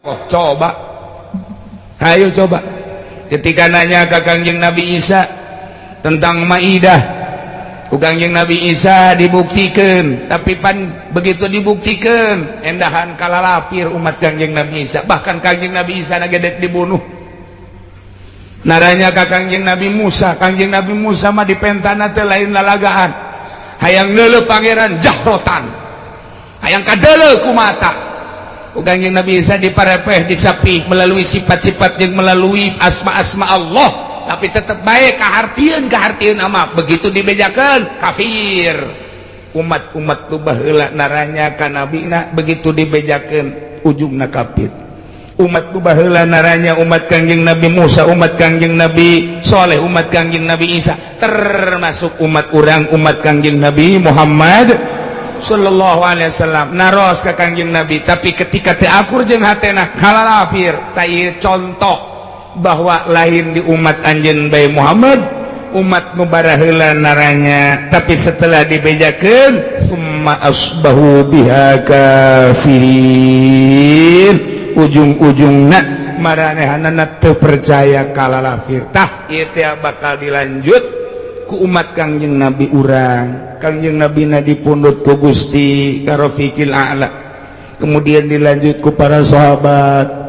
Oh, coba, ayo coba. Ketika nanya ke Kangjeng Nabi Isa tentang Maidah, ku Kangjeng Nabi Isa dibuktikan, tapi pan begitu dibuktikan endahan kalalapir umat Kangjeng Nabi Isa. Bahkan Kangjeng Nabi Isa nagedek dibunuh. Naranya ka Kangjeng Nabi Musa, Kangjeng Nabi Musa mah dipentana teh lain lalagaan, hayang neuleuh Pangeran jahrotan, hayang kadeuleuh ku mata. Kangjeng Nabi Isa diparepeh, disapi melalui sifat-sifat yang melalui asma-asma Allah, tapi tetap baik kahartieun kahartieun ama begitu dibejakan kafir. Umat-umat tu baheula naranya ka nabina, begitu dibejakan ujungna kafir. Umat tu baheula naranya, umat Kangjeng Nabi Musa, umat Kangjeng Nabi Soleh, umat Kangjeng Nabi Isa, termasuk umat urang, umat Kangjeng Nabi Muhammad Shallallahu Alaihi Wasallam, naros ke Kangjeng Nabi, tapi ketika teu akur jeung hatena kalalapir. Tah, contoh bahwa lain di umat anjeun bae Muhammad, umat nu baraheula naranya, tapi setelah dibejakeun summa asbahu biha kafirin, ujung-ujungna maranehanana teu percaya, kalalafir. Tah, ieu teh bakal dilanjut ku umat Kangjeng Nabi urang. Kangjeng Nabi na dipundut ku Gusti karofiqil a'la, kemudian dilanjut ku para sahabat.